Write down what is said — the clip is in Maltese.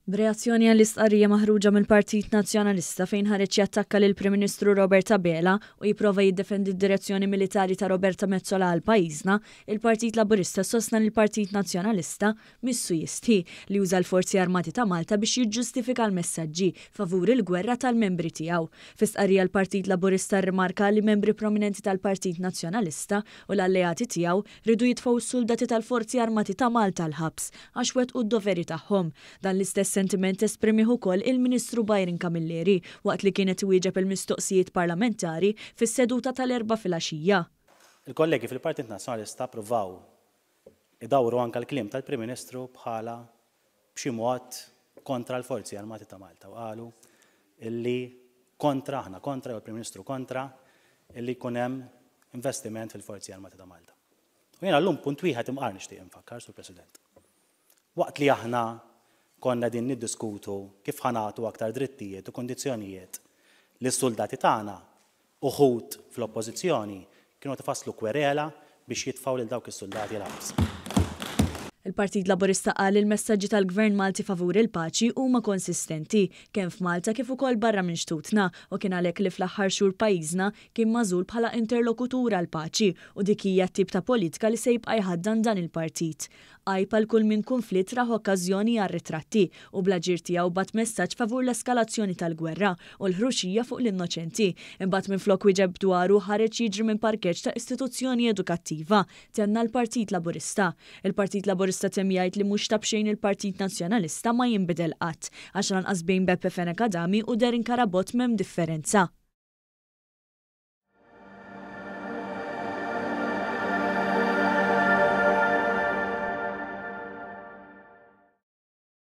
B'reazzjoni għall-istqarrija maħruġa mill-Partit Nazzjonalista fejn ħareġ jattakka lill-Prim Ministru Robert Abela u jipprova jiddefendi d-direzzjoni militari ta' Roberta Metsola għal pajjiżna, il-Partit Laburista sostna li l-Partit Nazzjonalista missu jistħi li juża l-Forzi Armati ta' Malta biex jiġġustifika l-messaġġi favur il-gwerra tal-membri tiegħu. Fi stqarrija l-Partit Laburista rrimarka li membri prominenti tal-Partit Nazzjonalista u l-alleati tiegħu riedu jitfgħu s-suldati tal-Forzi Armati ta' Malta l-ħabs għax wettqu d-doveri tagħhom. Dan l-istess sentiment esprimih ukoll il-Ministru Byron Camilleri waqt li kien qed iwieġeb il-mistoqsijiet parlamentari fis-seduta tal-Erbgħa filgħaxija. Il-kollegi fil-Partit Nazzjonalista ppruvaw idawru anke l-kliem tal-Prim Ministru bħala b'xi mod kontra l-Forzi Armati ta' Malta u qalu illi kontra, aħna kontra jew il-Prim Ministru kontra illi jkun hemm investiment fil-Forzi Armati ta' Malta. U jiena llum punt wieħed imqar nixtieq infakkar, Sur President. Waqt li aħna konna qegħdin niddiskutu kif ħa nagħtu aktar drittijiet u kundizzjonijiet lis-suldati tagħna, uħud fl-Oppożizzjoni kienu qed ifasslu kwerela biex jitfgħu lil dawk is-suldati l-ħabs. Il-Partit Laburista qal li l-messaġġi tal-Gvern Malti favur il-paċi huma konsistenti, kemm f'Malta kif ukoll barra minn xtutna u kien għalhekk li fl-aħħar xhur pajjiżna kien magħżul bħala interlokutur għall-paċi u dik hija t-tip ta' politika li se jibqa' jħaddan dan il-partit. Għajb għal kull min kunflitt rah okkażjoni għar-ritratti u bl-aġir tiegħu bagħat messaġġ favur l-eskalazzjoni tal-gwerra u l-ħruxija fuq l-innoċenti. Imbagħad minflok wieġeb dwaru ħareġ jiġri minn parkeġġ ta' istituzzjoni edukattiva, tenna l-Partit Laburista. Il-Partit Laburista temm jgħid li mhux ta' b'xejn il-Partit Nazzjonalista ma jinbidel qatt, għax lanqas bejn Beppe Fenech Adami u Darren Carabott m'hemm differenza.